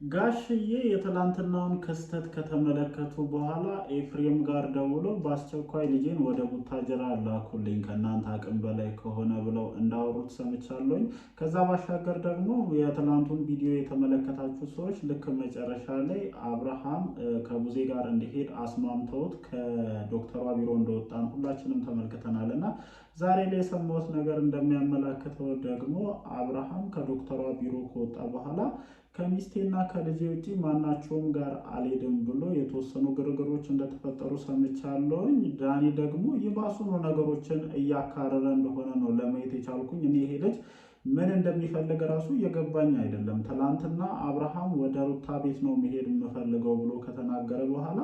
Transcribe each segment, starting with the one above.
ጋሽዬ የትላንትናውን ክስተት ከተመለከቱ በኋላ ኤፍሬም ጋር ደውሎ በአስቸኳይ ልጄን ወደ ቡታጅራ ላኩልኝ ከእናንተ አቅም በላይ ከሆነ ብለው እንዳወሩት ሰምቻለሁኝ። ከዛ ባሻገር ደግሞ የትላንቱን ቪዲዮ የተመለከታችሁ ሰዎች ልክ መጨረሻ ላይ አብርሃም ከቡዜ ጋር እንዲሄድ አስማምተውት ከዶክተሯ ቢሮ እንደወጣን ሁላችንም ተመልክተናል እና ዛሬ ላይ የሰማሁት ነገር እንደሚያመላክተው ደግሞ አብርሃም ከዶክተሯ ቢሮ ከወጣ በኋላ ከሚስቴና ከልጄ ውጪ ማናቸውም ጋር አልሄድም ብሎ የተወሰኑ ግርግሮች እንደተፈጠሩ ሰምቻለሁኝ። ዳኒ ደግሞ ይባሱኑ ነገሮችን እያካረረ እንደሆነ ነው ለማየት የቻልኩኝ። እኔ ይሄ ልጅ ምን እንደሚፈልግ ራሱ እየገባኝ አይደለም። ትላንትና አብርሃም ወደ ሩታ ቤት ነው መሄድ የምፈልገው ብሎ ከተናገረ በኋላ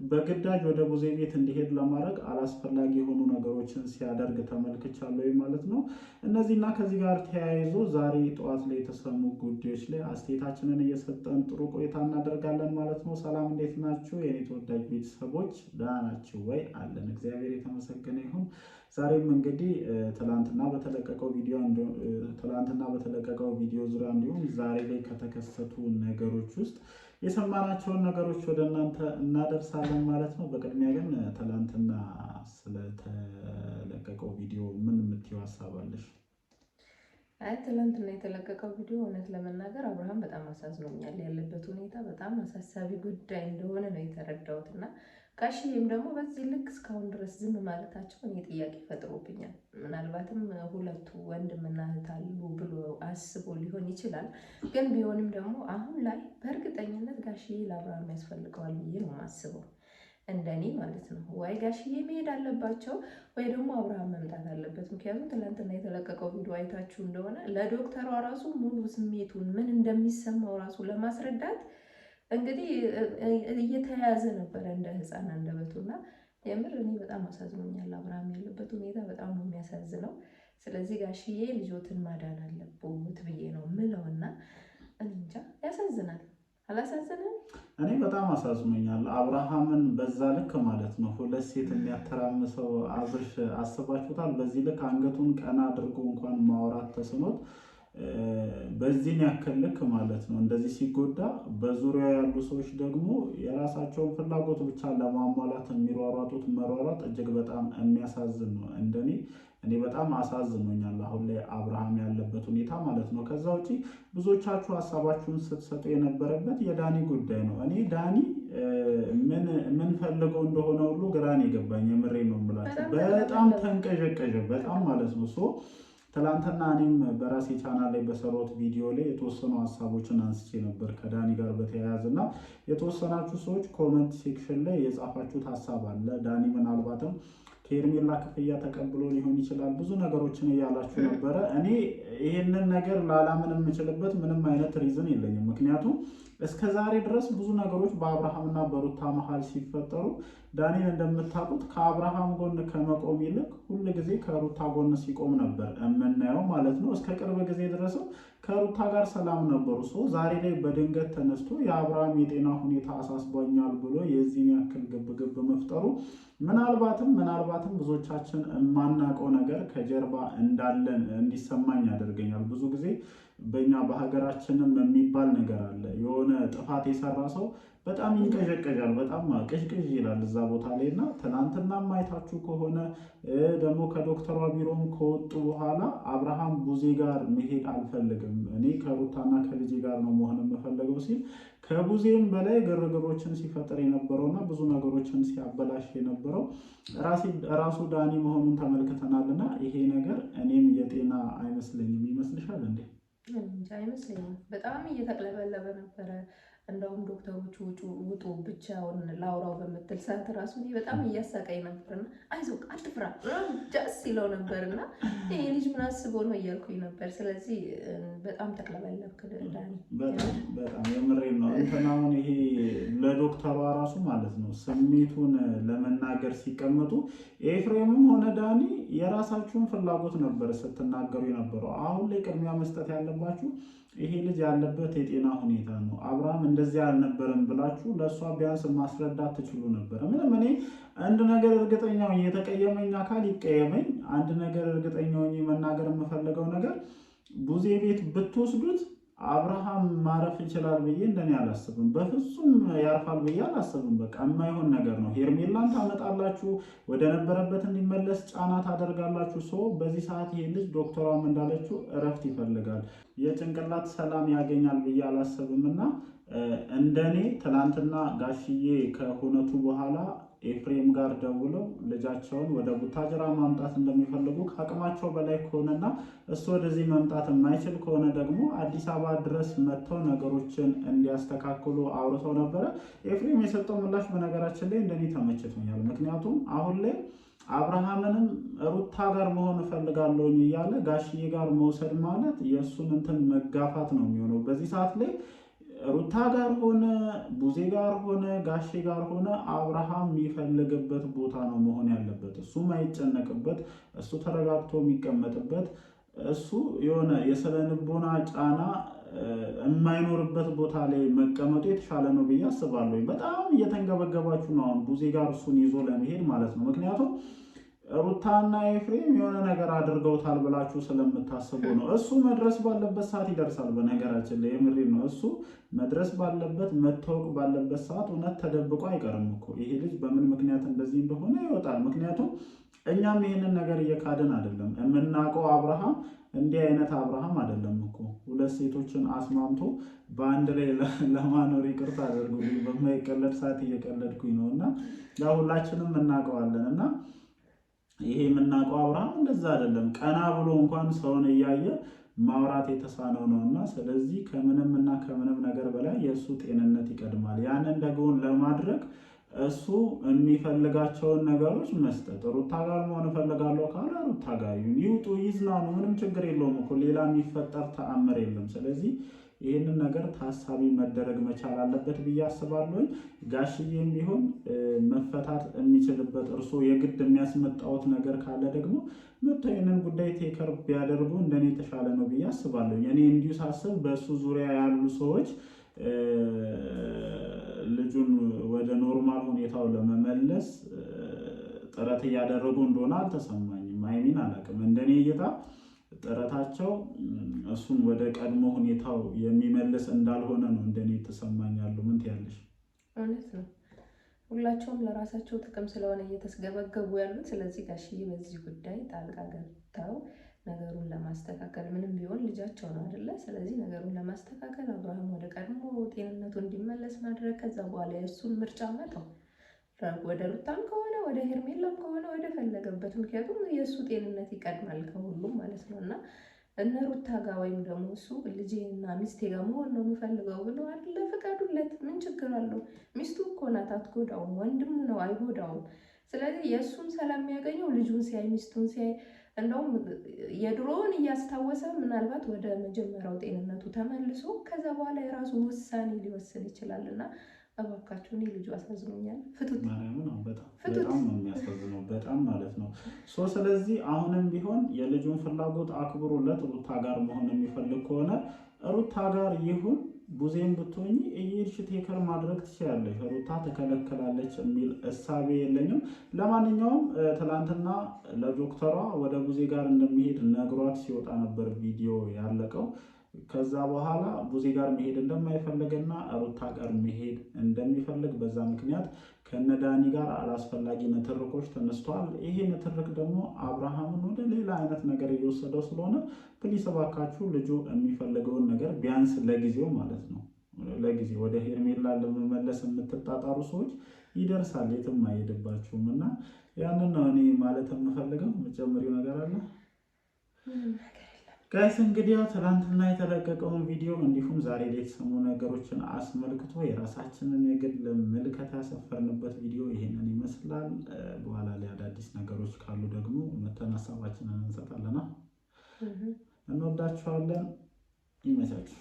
በግዳጅ ወደ ቡዜ ቤት እንዲሄድ ለማድረግ አላስፈላጊ የሆኑ ነገሮችን ሲያደርግ ተመልክቻለሁ ማለት ነው። እነዚህና ከዚህ ጋር ተያይዞ ዛሬ ጠዋት ላይ የተሰሙ ጉዳዮች ላይ አስተያየታችንን እየሰጠን ጥሩ ቆይታ እናደርጋለን ማለት ነው። ሰላም፣ እንዴት ናችሁ የኔ ተወዳጅ ቤተሰቦች? ደህና ናችሁ ወይ? አለን፣ እግዚአብሔር የተመሰገነ ይሁን። ዛሬም እንግዲህ ትላንትና በተለቀቀው ቪዲዮ ዙሪያ እንዲሁም ዛሬ ላይ ከተከሰቱ ነገሮች ውስጥ የሰማናቸውን ነገሮች ወደ እናንተ እናደርሳለን ማለት ነው። በቅድሚያ ግን ትላንትና ስለተለቀቀው ቪዲዮ ምን የምትይው ሀሳብ አለሽ? አይ፣ ትላንትና የተለቀቀው ቪዲዮ እውነት ለመናገር አብርሃም በጣም አሳዝኖኛል። ያለበት ሁኔታ በጣም አሳሳቢ ጉዳይ እንደሆነ ነው የተረዳሁት እና ጋሽዬም ደግሞ በዚህ ልክ እስካሁን ድረስ ዝም ማለታቸው እኔ ጥያቄ ፈጥሮብኛል። ምናልባትም ሁለቱ ወንድምና እህት አሉ ብሎ አስቦ ሊሆን ይችላል። ግን ቢሆንም ደግሞ አሁን ላይ በእርግጠኝነት ጋሽዬ ለአብርሃም ያስፈልገዋል ብዬ ነው የማስበው፣ እንደኔ ማለት ነው። ወይ ጋሽዬ መሄድ አለባቸው ወይ ደግሞ አብርሃም መምጣት አለበት። ምክንያቱም ትላንትና የተለቀቀው ቪዲዮ አይታችሁ እንደሆነ ለዶክተሯ ራሱ ሙሉ ስሜቱን ምን እንደሚሰማው ራሱ ለማስረዳት እንግዲህ እየተያያዘ ነበረ እንደ ሕፃን አንደበቱና የምር እኔ በጣም አሳዝኖኛል። አብርሃም ያለበት ሁኔታ በጣም ነው የሚያሳዝነው። ስለዚህ ጋሽዬ ልጆትን ማዳን አለቦት ብዬ ነው ምለውና እኔ እንጃ፣ ያሳዝናል። አላሳዝንም? እኔ በጣም አሳዝኖኛል። አብርሃምን በዛ ልክ ማለት ነው ሁለት ሴት የሚያተራምሰው አብርሽ አስባችሁታል? በዚህ ልክ አንገቱን ቀና አድርጎ እንኳን ማውራት ተስኖት በዚህን ያክል ልክ ማለት ነው እንደዚህ ሲጎዳ፣ በዙሪያ ያሉ ሰዎች ደግሞ የራሳቸውን ፍላጎት ብቻ ለማሟላት የሚሯሯጡት መሯሯጥ እጅግ በጣም የሚያሳዝን ነው። እንደኔ እኔ በጣም አሳዝኖኛል አሁን ላይ አብርሃም ያለበት ሁኔታ ማለት ነው። ከዛ ውጪ ብዙዎቻችሁ ሀሳባችሁን ስትሰጡ የነበረበት የዳኒ ጉዳይ ነው። እኔ ዳኒ ምን ፈልገው እንደሆነ ሁሉ ግራን የገባኝ፣ የምሬ ነው የምላችሁ። በጣም ተንቀዠቀዠ፣ በጣም ማለት ነው። So ትላንትና እኔም በራሴ ቻናል ላይ በሰራሁት ቪዲዮ ላይ የተወሰኑ ሀሳቦችን አንስቼ ነበር ከዳኒ ጋር በተያያዘ እና የተወሰናችሁ ሰዎች comment section ላይ የጻፋችሁት ሀሳብ አለ። ዳኒ ምናልባትም ከሄርሜላ ክፍያ ተቀብሎ ሊሆን ይችላል፣ ብዙ ነገሮችን እያላችሁ ነበረ። እኔ ይሄንን ነገር ላላምን የምችልበት ምንም አይነት reason የለኝም። ምክንያቱም እስከ ዛሬ ድረስ ብዙ ነገሮች በአብርሃምና በሩታ መሀል ሲፈጠሩ ዳኒን እንደምታውቁት ከአብርሃም ጎን ከመቆም ይልቅ ሁል ጊዜ ከሩታ ጎን ሲቆም ነበር የምናየው ማለት ነው። እስከ ቅርብ ጊዜ ድረስም ከሩታ ጋር ሰላም ነበሩ። So ዛሬ ላይ በድንገት ተነስቶ የአብርሃም የጤና ሁኔታ አሳስቦኛል ብሎ የዚህን ያክል ግብግብ መፍጠሩ ምናልባትም ብዙዎቻችን የማናውቀው ነገር ከጀርባ እንዳለን እንዲሰማኝ ያደርገኛል። ብዙ ጊዜ በእኛ በሀገራችንም የሚባል ነገር አለ። የሆነ ጥፋት የሰራ ሰው በጣም ይንቀዠቀዣል፣ በጣም ቅዥቅዥ ይላል እዛ ቦታ ላይ እና ትናንትና ማየታችሁ ከሆነ ደግሞ ከዶክተሯ ቢሮም ከወጡ በኋላ አብርሃም ቡዜ ጋር መሄድ አልፈልግም፣ እኔ ከሩታና ከልጄ ጋር ነው መሆን የምፈልገው ሲል ከቡዜም በላይ ግርግሮችን ሲፈጥር የነበረውና ብዙ ነገሮችን ሲያበላሽ የነበረው ራሱ ዳኒ መሆኑን ተመልክተናል። እና ይሄ ነገር እኔም የጤና አይመስለኝም። ይመስልሻል እንዴ? እንጃ፣ አይመስለኝም። በጣም እየተቅለበለበ ነበረ። እንደውም ዶክተሮቹ ውጡ ብቻውን ላውራው በምትል ሰዓት ራሱ እኔ በጣም እያሳቀኝ ነበርና አይዞህ አትፍራ ጃስ ሲለው ነበርና ይሄ ልጅ ምን አስቦ ነው እያልኩኝ ነበር። ስለዚህ በጣም ተቅለበለብክ ዳኒ። በጣም በጣም የምሬን ነው። እንትን አሁን ይሄ ለዶክተሯ ራሱ ማለት ነው ስሜቱን ለመናገር ሲቀመጡ ኤፍሬምም ሆነ ዳኒ የራሳችሁን ፍላጎት ነበር ስትናገሩ የነበረው። አሁን ላይ ቅድሚያ መስጠት ያለባችሁ ይሄ ልጅ ያለበት የጤና ሁኔታ ነው። አብርሃም እንደዚህ አልነበረም ብላችሁ ለእሷ ቢያንስ ማስረዳት ትችሉ ነበረ። ምንም እኔ አንድ ነገር እርግጠኛ ሆኜ፣ የተቀየመኝ አካል ይቀየመኝ፣ አንድ ነገር እርግጠኛ ሆኜ መናገር የምፈልገው ነገር ቡዜ ቤት ብትወስዱት አብርሃም ማረፍ ይችላል ብዬ እንደኔ አላስብም። በፍጹም ያርፋል ብዬ አላስብም። በቃ የማይሆን ነገር ነው። ሄርሜላን ታመጣላችሁ፣ ወደ ነበረበት እንዲመለስ ጫና ታደርጋላችሁ። So በዚህ ሰዓት ይሄ ልጅ ዶክተሯም እንዳለችው እረፍት ይፈልጋል፣ የጭንቅላት ሰላም ያገኛል ብዬ አላስብም። እና እንደኔ ትናንትና ጋሽዬ ከሁነቱ በኋላ ኤፍሬም ጋር ደውለው ልጃቸውን ወደ ቡታጅራ ማምጣት እንደሚፈልጉ ከአቅማቸው በላይ ከሆነና እሱ ወደዚህ መምጣት የማይችል ከሆነ ደግሞ አዲስ አበባ ድረስ መጥተው ነገሮችን እንዲያስተካክሉ አውርተው ነበረ። ኤፍሬም የሰጠው ምላሽ በነገራችን ላይ እንደኔ ተመችቶኛል። ምክንያቱም አሁን ላይ አብርሃምንም ሩታ ጋር መሆን እፈልጋለሁኝ እያለ ጋሽዬ ጋር መውሰድ ማለት የእሱን እንትን መጋፋት ነው የሚሆነው በዚህ ሰዓት ላይ። ሩታ ጋር ሆነ፣ ቡዜ ጋር ሆነ፣ ጋሼ ጋር ሆነ አብርሃም የሚፈልግበት ቦታ ነው መሆን ያለበት። እሱ ማይጨነቅበት፣ እሱ ተረጋግቶ የሚቀመጥበት፣ እሱ የሆነ የስነ ልቦና ጫና የማይኖርበት ቦታ ላይ መቀመጡ የተሻለ ነው ብዬ አስባለሁ። በጣም እየተንገበገባችሁ ነው አሁን ቡዜ ጋር እሱን ይዞ ለመሄድ ማለት ነው። ምክንያቱም ሩታና ኤፍሬም የሆነ ነገር አድርገውታል ብላችሁ ስለምታስቡ ነው። እሱ መድረስ ባለበት ሰዓት ይደርሳል። በነገራችን ላይ የምሬን ነው። እሱ መድረስ ባለበት፣ መታወቅ ባለበት ሰዓት እውነት ተደብቆ አይቀርም እኮ። ይሄ ልጅ በምን ምክንያት እንደዚህ እንደሆነ ይወጣል። ምክንያቱም እኛም ይህንን ነገር እየካድን አይደለም። የምናውቀው አብርሃም እንዲህ አይነት አብርሃም አይደለም እኮ። ሁለት ሴቶችን አስማምቶ በአንድ ላይ ለማኖር፣ ይቅርታ አድርጉልኝ፣ በማይቀለድ ሰዓት እየቀለድኩኝ ነው፣ እና ያው ሁላችንም እናውቀዋለን። እና ይሄ የምናውቀው አብርሃም እንደዛ አይደለም። ቀና ብሎ እንኳን ሰውን እያየ ማውራት የተሳነው ነው። እና ስለዚህ ከምንም እና ከምንም ነገር በላይ የእሱ ጤንነት ይቀድማል። ያንን ደግሞ ለማድረግ እሱ የሚፈልጋቸውን ነገሮች መስጠት። ሩታ ጋር መሆን እፈልጋለሁ ካለ ሩታ ጋር ይሁን፣ ይውጡ፣ ይዝናኑ፣ ምንም ችግር የለውም እኮ፣ ሌላ የሚፈጠር ተአምር የለም። ስለዚህ ይህንን ነገር ታሳቢ መደረግ መቻል አለበት ብዬ አስባለሁኝ። ጋሽዬም ቢሆን መፈታት የሚችልበት፣ እርሶ የግድ የሚያስመጣውት ነገር ካለ ደግሞ መጥቶ ይህንን ጉዳይ take care ቢያደርጉ እንደኔ የተሻለ ነው ብዬ አስባለሁኝ። እኔ እንዲሁ ሳስብ በእሱ ዙሪያ ያሉ ሰዎች ልጁን ወደ normal ሁኔታው ለመመለስ ጥረት እያደረጉ እንደሆነ አልተሰማኝም። I mean አላውቅም። እንደኔ እይታ ጥረታቸው እሱን ወደ ቀድሞ ሁኔታው የሚመልስ እንዳልሆነ ነው እንደኔ የተሰማኝ ያለው። ምን ትያለሽ? እውነት ነው። ሁላቸውም ለራሳቸው ጥቅም ስለሆነ እየተስገበገቡ ያሉት። ስለዚህ ጋሽዬ በዚህ ጉዳይ ጣልቃ ገብተው ነገሩን ለማስተካከል፣ ምንም ቢሆን ልጃቸው ነው አይደለ? ስለዚህ ነገሩን ለማስተካከል አብርሃም ወደ ቀድሞ ጤንነቱ እንዲመለስ ማድረግ፣ ከዛ በኋላ የእሱን ምርጫ መተው፣ ወደ ሩታም ከሆነ፣ ወደ ሄርሜላም ከሆነ፣ ወደ ፈለገበት። ምክንያቱም የእሱ ጤንነት ይቀድማል ከሁሉም ማለት ነው። እና እነ ሩታ ጋር ወይም ደግሞ እሱ ልጄና ሚስቴ ጋር መሆን ነው የምፈልገው ብሎ አይደለ? ፍቀዱለት። ምን ችግር አለው? ሚስቱ እኮ ናት፣ አትጎዳውም። ወንድሙ ነው፣ አይጎዳውም። ስለዚህ የእሱን ሰላም የሚያገኘው ልጁን ሲያይ፣ ሚስቱን ሲያይ፣ እንደውም የድሮውን እያስታወሰ ምናልባት ወደ መጀመሪያው ጤንነቱ ተመልሶ ከዛ በኋላ የራሱ ውሳኔ ሊወስን ይችላል። እና እባካችሁ፣ እኔ ልጁ አሳዝኖኛል፣ ፍቱት። ማርያምን ነው፣ በጣም ፍቱት። በጣም ነው የሚያሳዝነው፣ በጣም ማለት ነው። So ስለዚህ አሁንም ቢሆን የልጁን ፍላጎት አክብሮለት ሩታ ጋር መሆን የሚፈልግ ከሆነ ሩታ ጋር ይሁን። ቡዜም ብትሆኚ እየሄድሽ take care ማድረግ ትችያለሽ። ሩታ ትከለከላለች የሚል እሳቤ የለኝም። ለማንኛውም ትናንትና ለዶክተሯ ወደ ቡዜ ጋር እንደሚሄድ ነግሯት ሲወጣ ነበር ቪዲዮ ያለቀው። ከዛ በኋላ ቡዜ ጋር መሄድ እንደማይፈልግና ሩታ ጋር መሄድ እንደሚፈልግ፣ በዛ ምክንያት ከነዳኒ ጋር አላስፈላጊ ንትርኮች ተነስተዋል። ይሄ ንትርክ ደግሞ አብርሃምን ወደ ሌላ አይነት ነገር እየወሰደው ስለሆነ please እባካችሁ ልጁ የሚፈልገውን ነገር ቢያንስ ለጊዜው ማለት ነው፣ ለጊዜው ወደ ሄርሜላ ለመመለስ የምትጣጣሩ ሰዎች ይደርሳል፣ የትም አይሄድባችሁም። እና ያንን ነው እኔ ማለት የምፈልገው። የምትጨምሪው ነገር አለ? ምንም ነገር የለም። Guys፣ እንግዲህ ያው ትናንትና የተለቀቀውን ቪዲዮ እንዲሁም ዛሬ ላይ የተሰሙ ነገሮችን አስመልክቶ የራሳችንን የግል ምልከታ ያሰፈርንበት ቪዲዮ ይሄንን ይመስላል። በኋላ ላይ አዳዲስ ነገሮች ካሉ ደግሞ መተን ሀሳባችንን እንሰጣለና እንወዳችኋለን። ይመቻችሁ።